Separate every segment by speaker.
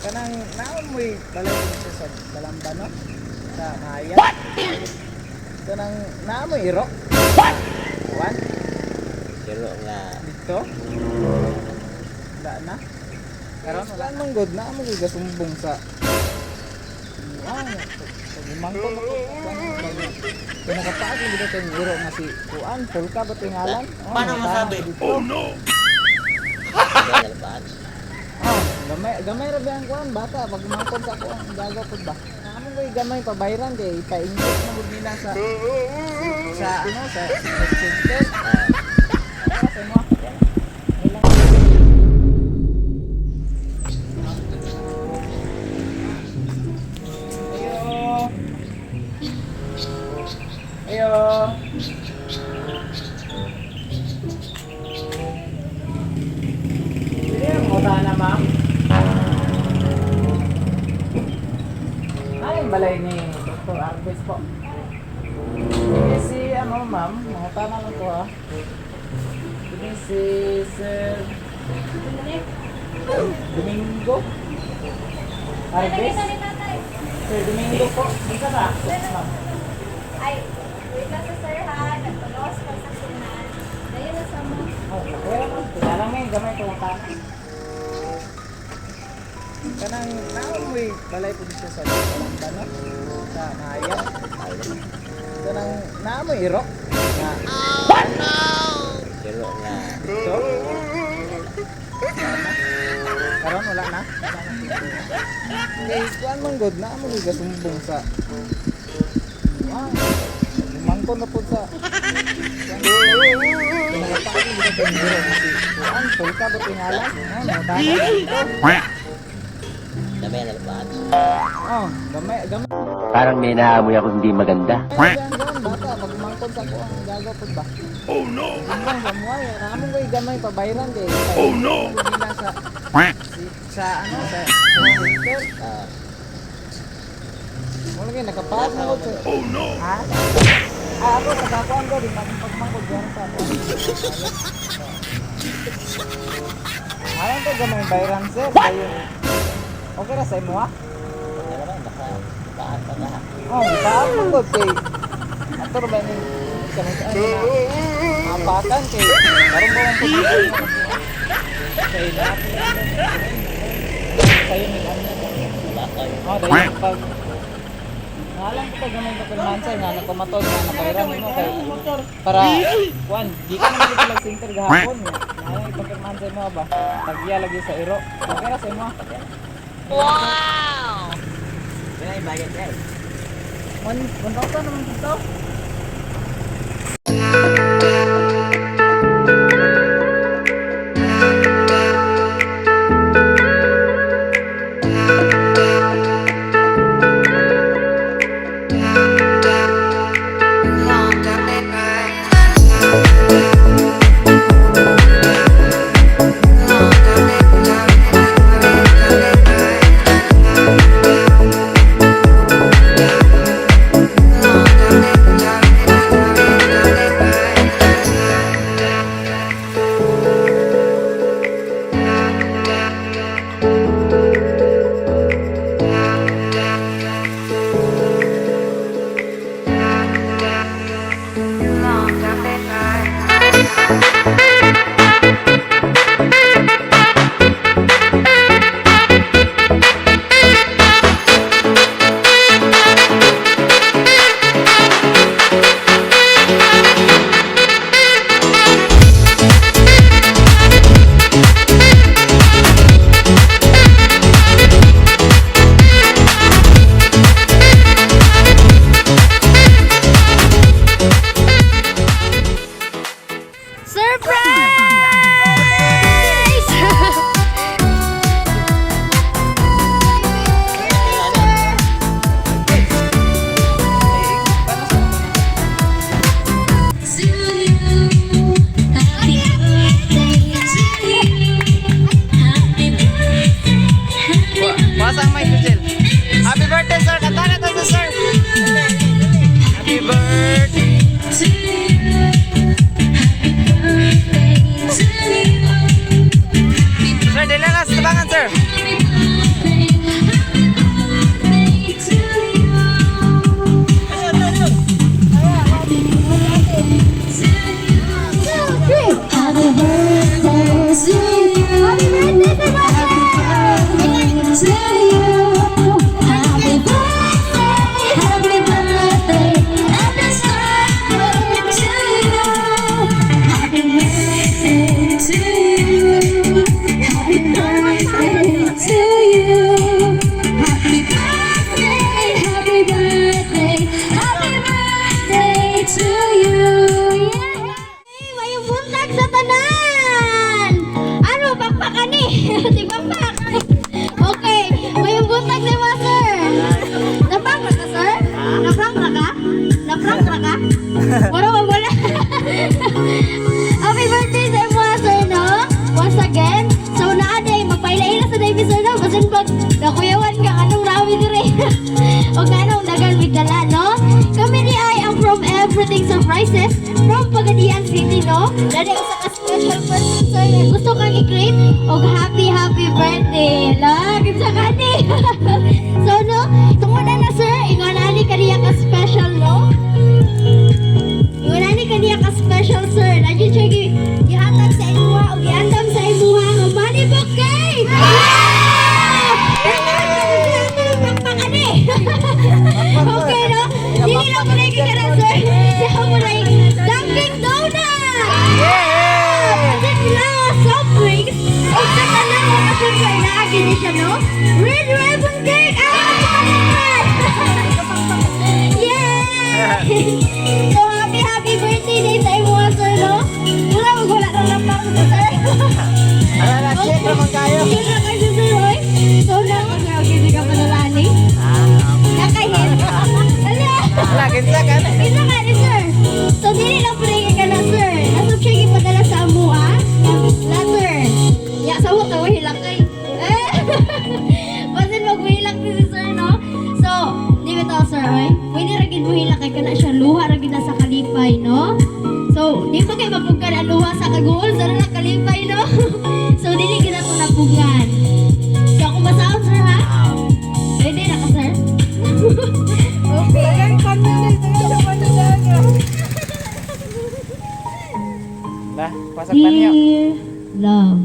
Speaker 1: Kanang naon mo'y balay dito sa Balamba, no? Sa Maya. What? Kanang naa mo'y iro. What? One
Speaker 2: Pero nga
Speaker 1: dito. Wala na. Karon wala man good na mo gyud gasumbong sa ah, pag ko kung nakapaagi dito kay iro nga si Kuan, Polka ba tingalan? Oh,
Speaker 2: Paano masabi?
Speaker 1: Oh no.
Speaker 2: Nalabaan.
Speaker 1: Oh, gamay gamay ra ba ang kuan bata pag umangkon sa ako ang gago pud ba. Amo koy gamay pabayran kay ipa-inject na gud nila sa sa ano sa sa center. Ah, sa mo. Ilang. Ayo. Ayo. Pwede ang mota na, ma'am. Ay, ang balay ni Dr. Arbes po. Ini si, ano, ma'am, mota na lang ko, ha. Ini si Sir Domingo Arbes. Sir Domingo po. Dito ba? Ma'am.
Speaker 3: Ay, wait lang sa sir ha. Nagpagawas pa sa sunan. Dahil na sa mo.
Speaker 1: Oh, okay lang, ma'am. Kilala mo yung gamay ko ang. Kanang naon mo'y balay po dito sa Balamba, no? Sa Maya. Kanang naa mo'y iro. Na
Speaker 2: Pero nga
Speaker 1: dito. Wala na. Karon wala na. Kay kuan man god naa mo gyud gasumbong sa ah, mangkon na pud sa pinakapaagi dito sa iro nga si Kuan, Polka ba tingalan? Ah, mga dito.
Speaker 2: Damay nalabaan.
Speaker 1: Oh, gamay gamay.
Speaker 2: Parang may naamoy ako hindi maganda.
Speaker 1: Ay, ang bata, pag umangkon sa ako, ang gago po ba? Oh no! Ang sa muay, ramon ko'y gamay pabayran kay. Oh no! Nila sa sa ano sa center.
Speaker 2: Ah,
Speaker 1: Wala kay nakapaat na ko. Oh no! Ha? Ah, ako sa kakuan ko, di man pagmangkod diyan sa ako. Alam ko gamay bayran sir, dayon. Okay ra sa imo ha?
Speaker 2: Okay naman, basta baan pa na.
Speaker 1: Oh, gipaat man gud kay ato ra ba ning sa mga ano na apakan kay karon ba ang pud kay lahat kayo ni ano.
Speaker 2: Bakay.
Speaker 1: Oh, dayon pag ngalan ko pag gamay pa pirmansa nga nagpamatod nga nabayran nimo kay para kuan di ka naman dito center gahapon nga ngalan ipapirmansa mo ba tagya lagi sa iro. Okay ra sa imo.
Speaker 2: Wala yung bayad eh.
Speaker 1: One one thousand naman dito. Sir, dili na sa tabangan, sir.
Speaker 4: to you. Happy birthday, happy birthday, happy birthday to you. Happy birthday to you. Happy birthday to you. Happy birthday, happy birthday, happy birthday to you. Yeah!
Speaker 3: Maayong buntag sa tanan! Ano, pakpakan ni? Di pakpak? Okay, maayong buntag sa mga sir. Na-prank ra ka, sir? Na-prank ra ka? Na-prank ra ka? Wala, wala. Happy birthday sa mga sir, no? Once again, so naa day, magpaila-ila sa day, sir, no? Basin pag nakuyawan ka, anong rami dire? O anong dagan migdala, no? Kami ni ay ang from Everything Surprises from Pagadian City, no? Dali usa ka special person, sir, nga gusto kang i-greet og happy, happy birthday. La, kinsa ka ni? So, no? Tungod na, sir, ingon ani kaniya ka special, no? Ingon ani kaniya ka special, sir. Nandiyo siya gihatag sa imuha o giandam sa imuha nga money bouquet! Yeah! Pakpak ani! Okay, no? Dili lang mo na ikikaran, sir. Siya mo na Dunkin' Donut!
Speaker 1: Yeah!
Speaker 3: Kasi sila soft drinks. O sa tanan mo kasi sir, naagi ni siya, no? Red ribbon cake! Ah! Yeah! So, happy, happy birthday day sa imo, sir, no? Wala, wala nang lapang, sir.
Speaker 1: Ala na, check naman kayo.
Speaker 3: Yun na kayo, sir, oy. So, na, okay, hindi ka panalani. Nakahin. Ala!
Speaker 1: Ala, kinsa ka na.
Speaker 3: Isa ka ni sir. So, dili lang po ka na, sir. Nasab siya ipadala sa amuha. Letter. Ya, sa ka, hilak kay. Eh! Basin magwilak ni si sir, no? So, di ba to, sir, oy? Pwede ra gid mo hilak kay kana siya luha ra gid na sa kalipay, no? So, di pa kay mapugkan ang luha sa kaguol sa na kalipay, no? So, dili gid ako napugan. So, ako masaon, sir, ha? Pwede na ka, sir? Okay.
Speaker 1: Lah, pasak pa niyo.
Speaker 3: Dear love.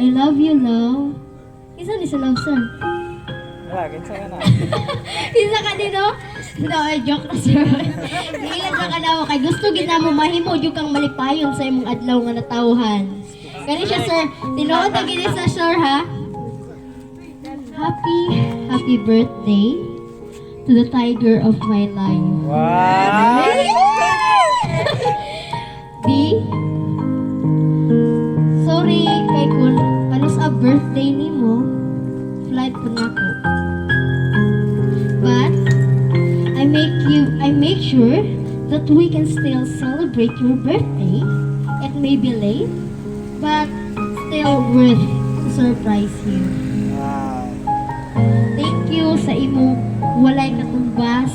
Speaker 3: I love you, love. Isa ni sa love, sir.
Speaker 1: Ala, kinsa ka na.
Speaker 3: Isa ka din, no? No, ay, joke na, sir. Niilan na ka na ako. Kay gusto gid na mo mahimo jud kang malipayon sa imong adlaw nga natawhan. Kani siya, sir. Tinuod na gid sa sir, ha? Happy, happy birthday to the tiger of my life.
Speaker 1: Wow!
Speaker 3: B. Sorry kay kun kanus a birthday nimo, flight po nako. But I make sure that we can still celebrate your birthday. It may be late, but still worth to surprise you. Thank you sa imong walay katumbas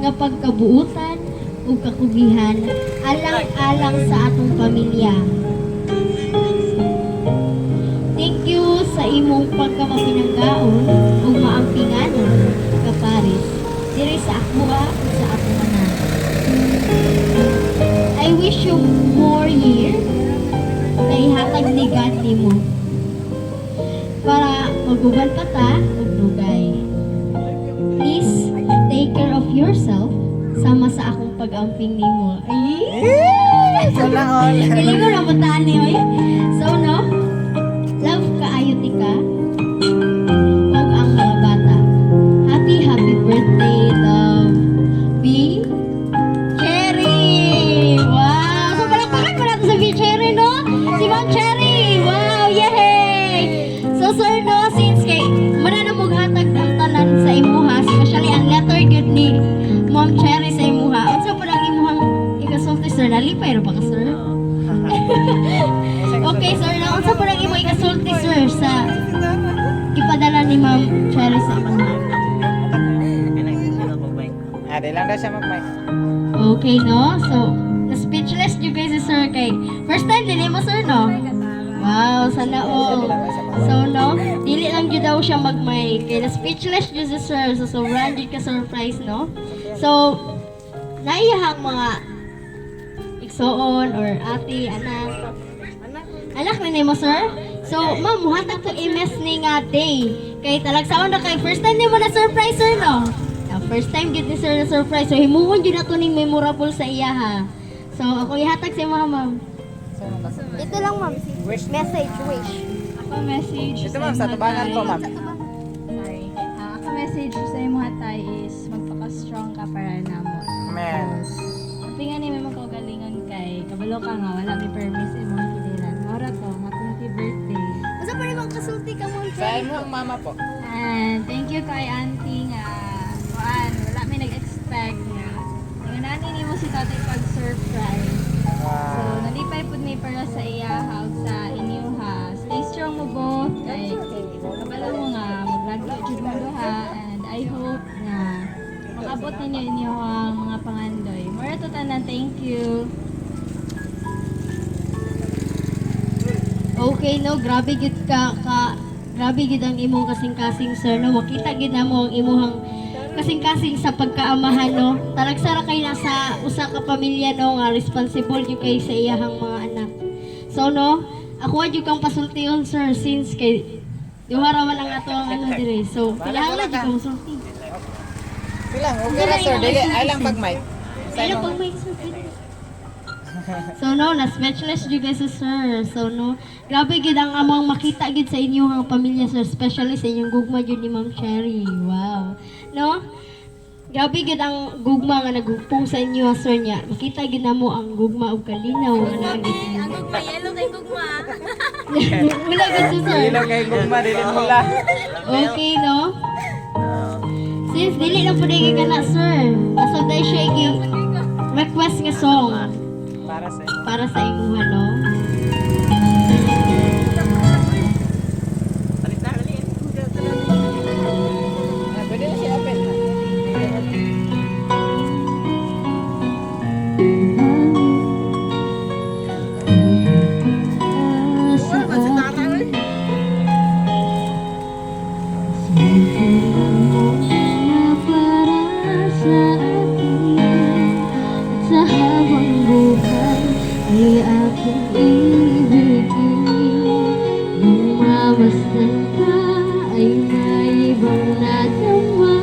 Speaker 3: nga pagkabuutan ug kakugihan alang-alang sa atong pamilya. Thank you sa imong pagkamapinanggaon ug maampinganon kapares diri sa akoa ug sa atong anak. I wish you more year na ihatag ni God nimo para maguban pa ta og dugay. Please take care of yourself sama sa akong pag-amping nimo. Ay!
Speaker 1: Sana all.
Speaker 3: Galing ko na bataan ni oy. So no, love kaayo tika ug ang mga bata. Happy, happy birthday, love. B. Cherry! Wow! So palakpakan mo natin sa B. Cherry, no? Si Ma'am Cherry! Wow! Yay! So sir, no, since kay mana na hatag ang tanan sa imuha, especially ang letter good ni Ma'am Cherry sa imuha. Unsa po lang imuhang ikasulti, sir? Nalipay ra ba ka, sir? Okay, sir. Na unsa po lang imo ikasulti, sir, sa ipadala ni Ma'am Cherry sa imuha?
Speaker 1: Ah, di lang daw siya mag-mic.
Speaker 3: Okay, no? So, na-speechless you guys, sir, kay first time din mo, sir, no? Wow, sana all. So, no? Dili lang jud daw siya mag-mic. Kay na-speechless jud si sir. So, sobrang jud ka surprise, no? So, naiyahang mga igsoon or ate, anak. Anak na nimo, sir? So, ma'am, muhatag ko MS ni nga day. Kay talagsaon na kay first time nimo na surprise, sir, no? Yeah, first time gid ni sir na surprise. So, himuon jud ato ning memorable sa iya ha. So, ako ihatag sa imo, ma'am.
Speaker 5: Ito lang, ma'am.
Speaker 1: Wish.
Speaker 5: Message, wish.
Speaker 6: Ako message
Speaker 1: Ito, ma'am, sa
Speaker 6: imo,
Speaker 1: tubangan
Speaker 6: tay.
Speaker 1: po, ma'am.
Speaker 6: Sorry. Ako message sa imo tay is magpaka-strong ka para namo.
Speaker 1: Amen.
Speaker 6: Tapos nga ni may magkaugalingon kay kabalo ka nga wala may permit sa imong kiliran. Mora to, happy happy birthday.
Speaker 5: Basta pa rin bang kasulti ka, ma'am?
Speaker 1: Sa imo ang mama po.
Speaker 6: And thank you kay auntie nga kuan, wala may nag-expect nga. Nga nani nimo si tatay pag-surprise. So, nalipay pud mi para sa iya ha ug sa inyo ha. Stay strong mo both kay kabalo mo nga maglagyo jud mo duha and I hope nga makabot ninyo inyo ang mga pangandoy. Mura to tanan, thank you.
Speaker 3: Okay, no, grabe gid ka ka grabe gid ang imong kasing-kasing, sir, no. Makita gid namo ang imong kasing-kasing sa pagkaamahan, no. Talagsa ra kay nasa usa ka pamilya, no, nga responsible jud kay sa iyahang mga anak. So no, ako jud kang pasultihon, sir, since kay duha ra man ang ato ang ano dire. So, kailangan jud kang musulti.
Speaker 1: Silang, okay ra, sir. Dili, ay lang pag-mic. Sa
Speaker 3: Ay lang
Speaker 1: imo.
Speaker 3: pag may sir. So no, na speechless jud guys sir. So no, grabe gid ang among makita gid sa inyong pamilya, sir, especially sa inyong gugma jud ni Ma'am Cherry. Wow. No? Grabe gid ang gugma nga nagugpong sa inyo ha, sir niya. Makita gid namo ang gugma ug kalinaw nga naa gid.
Speaker 6: Ang gugma, yellow kay gugma.
Speaker 3: Wala gid siya, sir.
Speaker 1: Dili kay gugma, dili mula.
Speaker 3: Okay, no? Since dili lang po ka na, sir. Basta dahil siya request nga song
Speaker 1: Para sa imo.
Speaker 3: Para sa imuha, no?
Speaker 1: Ah, pwede na siya open.
Speaker 4: Na para sa akin at sa habang buhay ay aking ibigin. Nung mamasdan ka ay may ibang nadama.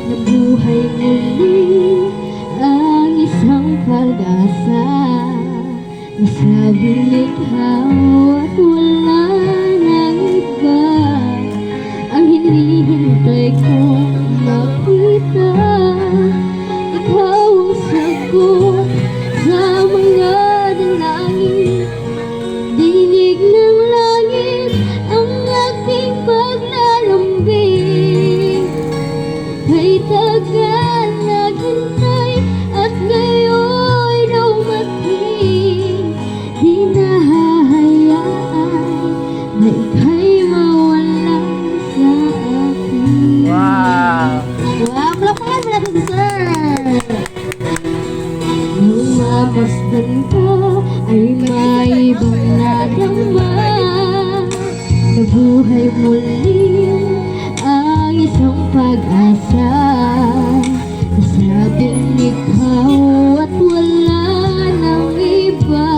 Speaker 4: Nabuhay muli ang isang pag-asa. Nasabing ikaw at wala nang iba ang hinihintay kong makita. Ikaw ang sagot sa mga dalangin. Dinig ng langit ang aking paglalambing. Kay tagal naghintay at ngayon'y dumating. Di na hahayaan na ika'y mawala sa akin.
Speaker 1: Wow.
Speaker 3: Wow, palakpakan mo natin si sir.
Speaker 4: Nung mamasdan ka ay may ibang nadama. Nabuhay muli ang isang pag-asa. Nasabing ikaw at wala nang iba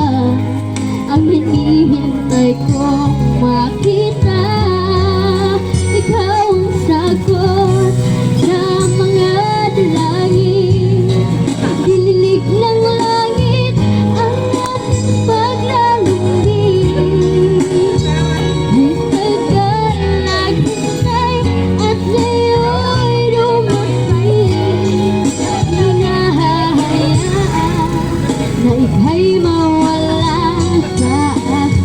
Speaker 4: ang hinihintay kong makita. Ikaw ang sagot sa mga dalangin. Dininig ng langit ang ating paglalambing. Ay tagal naghintay at ngayon'y dumating. Di na hahayaan na ika'y mawala sa akin.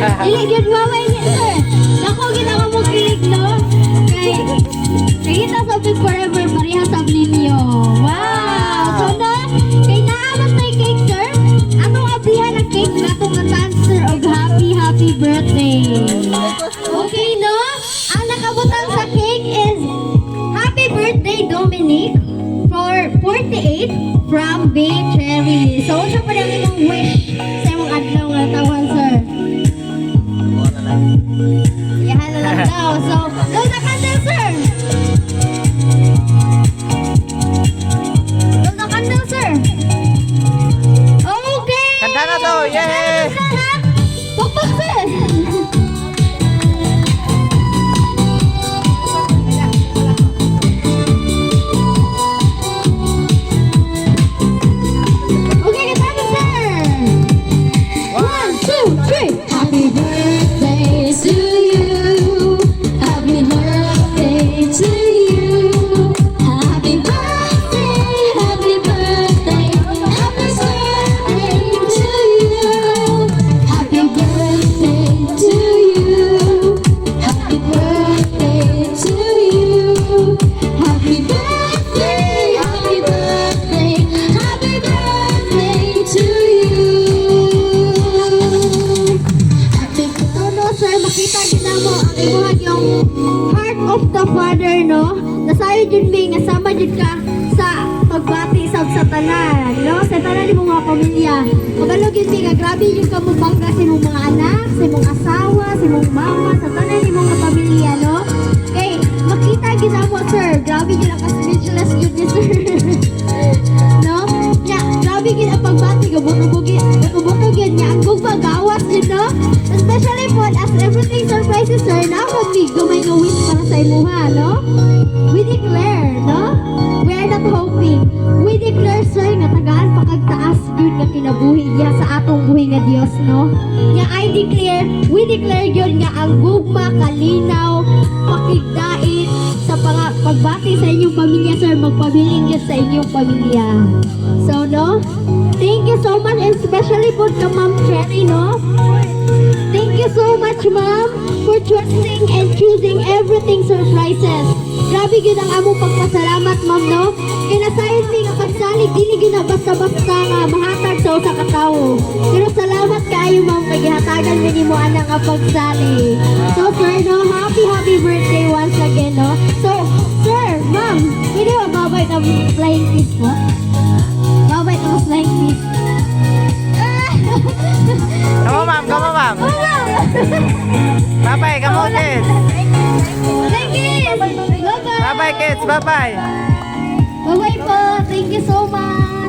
Speaker 3: Dili gyud maway ni sir. Dako gyud ako mo kilig, no? Kay kita sa Big Forever pareha sa ninyo. Wow! So na, kay naa man tay cake, sir. Atong abrihan ang cake atong kantahan, sir, og happy happy birthday. Okay, no? Ang nakabutang sa cake is "Happy Birthday Dominic for 48 from Bay Cherry." So, unsa pa ang imong wish sa imong adlaw nga tawan, sir?
Speaker 2: Kuha na lang.
Speaker 3: Iyahan na lang daw. So, blow the candle, sir! Blow the candle, sir! Okay!
Speaker 1: Kanta na to! Yay!
Speaker 3: Pukpuk, sir! Okay, kanta na, sir!
Speaker 4: One, two, three. Happy birthday to you. Happy birthday to you. Happy birthday, happy birthday, happy birthday to you. Happy birthday to you. Happy birthday to you. Happy birthday, happy birthday, happy birthday to you. Happy
Speaker 3: So no, sir, makita gyud namo ang imuha yung heart of the father, no? Nasayod yun mi nga sama jud ka sa pagbati sab sa tanan, no? Sa tanan nimo mga pamilya. Kabalo gyud mi nga grabe jud ka mobangga sa imong mga anak, sa imong asawa, sa imong mama, sa tanan nimong mga pamilya, no? Kay makita gyud namo, sir, grabe gyud ang ka-speechless gyud ni sir, no? Nya, grabe gyud ang pagbati, gabuto-buto, buto gyud niya ang gugma gawas gyud, no? Especially po as everything surprises, sir, na mi gamay nga wish para sa imuha, no? We declare, no? We are not hoping. We declare, sir, nga tagaan pa kag taas gyud nga kinabuhi niya sa atong buhi nga Dios, no? Nga I declare, we declare gyud nga ang gugma, kalinaw, pakigdait sa pagbati sa inyong pamilya, sir, magpabilin gyud sa inyong pamilya. So, no? Thank you so much, and especially po ka Ma'am Cherry, no? Thank you so much, ma'am, for trusting and choosing everything surprises. Grabe gyud ang among pagpasalamat, ma'am, no? Kay nasayod mi nga pagsalig, dili gyud na basta-basta nga mahatag sa usa ka tawo. Pero salamat kaayo, ma'am, kay gihatagan mi nimo ana nga pagsalig. So, sir, no, happy, happy birthday once again, no? So, sir, ma'am, pwede ba babay na flying kiss po? Babay na flying kiss. Ah!
Speaker 1: Come on, ma'am. Come on, ma'am.
Speaker 3: Oh, ma'am!
Speaker 1: Bye-bye. Come on, kids.
Speaker 3: Thank you! Bye-bye!
Speaker 1: Bye-bye, kids. Bye-bye.
Speaker 3: Bye-bye po! Thank you so much!